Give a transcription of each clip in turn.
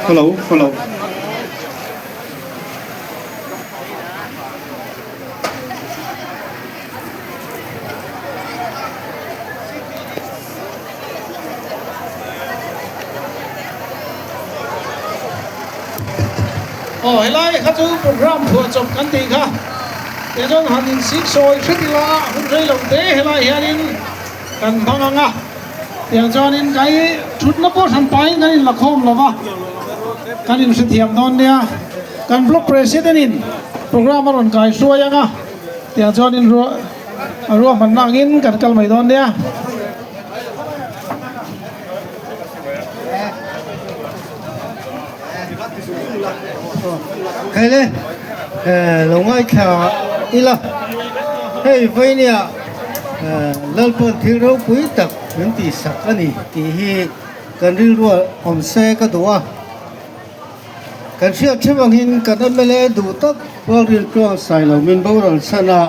Hello hello. Aw helai kha chu program phuahchawp kan tih kha tichuan han insik sawi hret ila hun rei lo te helai hianin kan hmang ang a tiang chuanin kai thutna pawh hran pahin kan inlakhawm lo va kan inhrethiam dawn nia kan block president in program a rawn kai hruai ang a tiang chuanin a ruahmanna angin kan kal mai dawn nia. Hei le lo ngaithla ila hei vainia Lalpawn thil ropui tak min tihsak a ni tih hi kan rilruah awm se ka duh a. Kan hriat ṭheuh angin kan mla duh tak Lalrintluang Sailo min boral chhan a,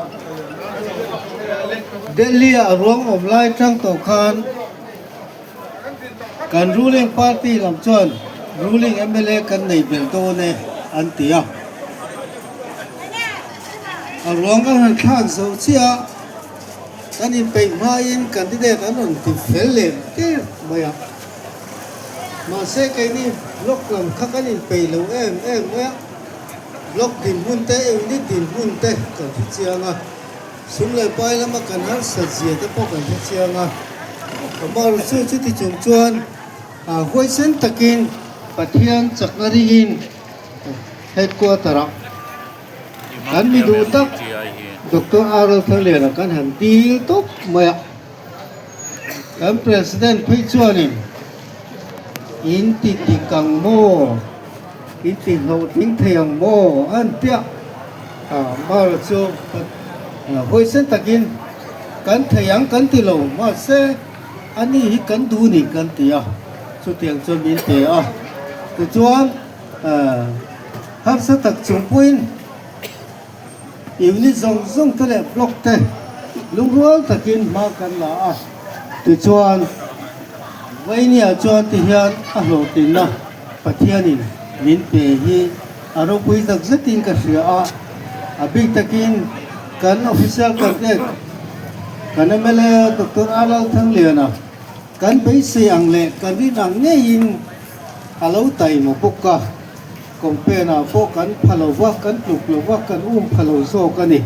Delhi-ah a ruang awm lai ṭang tawh khan kan ruling party lam chuan ruling mla kan nei belh dawn e an ti a. A ruang kan han thlak zo chiah a, kan inpeih hmain candidate an rawn ti fel leh der mai a. Mahse keini block lam kha kan inpeih lo em em mai a, block dinhmun te, unit dinhmun te kan hre chiang a, sum leh pai lama kan harsat zia te pawh kan hre chiang a. Amaherawh chu chuti chung chuan huaisen takin Pathian chakna ringin headquarter ah kan mi duh tak Doctor R Lalthangliana kan han dil tawp mai a. Kan President phei chuanin in ti dik ang maw, in ti hlawhtling thei ang maw a an tia. Mara chu huaisen takin kan thei ang kan ti lo, mahse ani hi kan duh ni kan ti a, chutiang chuan min pe a. Tichuan harsa tak chung pawhin Unit zawng zawng te leh block te lungrual takin hma kan la a, tichuan Vainia chuan ti hian a hlawhtlinna Pathianin min pe hi a ropui tak zetin ka hria a, a bik takin kan official candidate kan mla Doctor R Lalthangliana kan beisei ang leh kan rin ang ngeiin a lo taima bawk a. Campaign ah pawh kan pha lo va, kan tluk lo va, kan um pha lo zawk a ni.